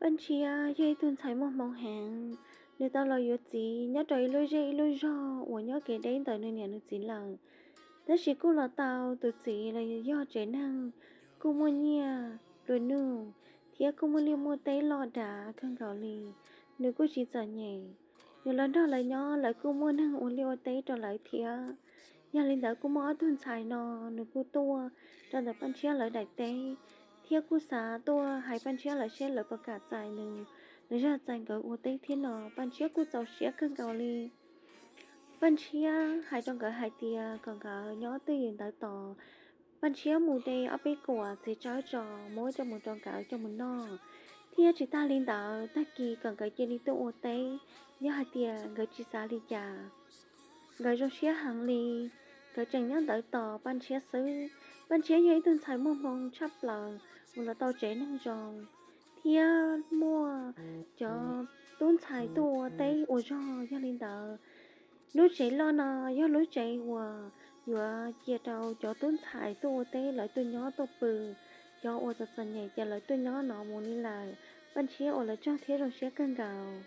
Paj Ntshiab yog ib tug ntxhais muaj hmoo heev, nws tau los yuav txiv nyob rau ib lub zej ib lub zog uas nyob kev deb ntawm nws niam nws txiv lawm. Tab sis kuj los tau tus txiv los yog tsev neeg kuj muaj nyiaj plua nuj, thiab kuj muaj liaj muaj teb loj dav kawg nkaus li. Nws kuj tsis txom nyem, nws los nrog lawv nyob lawv kuj muaj neeg ua liaj ua teb rau lawv thiab. Yog li ntawd kuj muaj ob tug ntxhais no, nws kuj tuaj rau ntawm Paj Ntshiab lawv daim teb, thiab kuj xav tuaj hais Paj Ntshiab lawv seb lawv puas kam txais nws, lawv zaj txais nkawd ua teb thiab no. Paj Ntshiab kuj txaus siab kawg nkaus li. Paj Ntshiab hais rau nkawd hais tias kom nkawd nyob twj ywm ntawd tos. Paj Ntshiab mus de ob peb kuam txiv tsawb tso muab coj mus rau nkawd coj mus noj, thiab tsis tag li ntawd tag kis kom nkawd cia li tuaj ua teb, yog hais tias nkawd tsis xav li cas. Nkawd zoo siab heev li, nkawd tseem nyob ntawd tos Paj Ntshiab xwb. Paj Ntshiab yog ib tug ntxhais muaj hmoo tshaj plaws uas los tau tsev neeg zoo, thiab muaj cov tub ntxhais tuaj ua teb ua zog. Yog li ntawd, lub tsev loj no yog lub tsev uas yuav cia rau cov tub ntxhais tuaj ua teb lawv tuaj nyob tuaj pw, cov uas txom txom nyem ces lawv tuaj nyob no mus li lawm. Paj Ntshiab ua lawv tsaug thiab zoo siab kawg nkaus.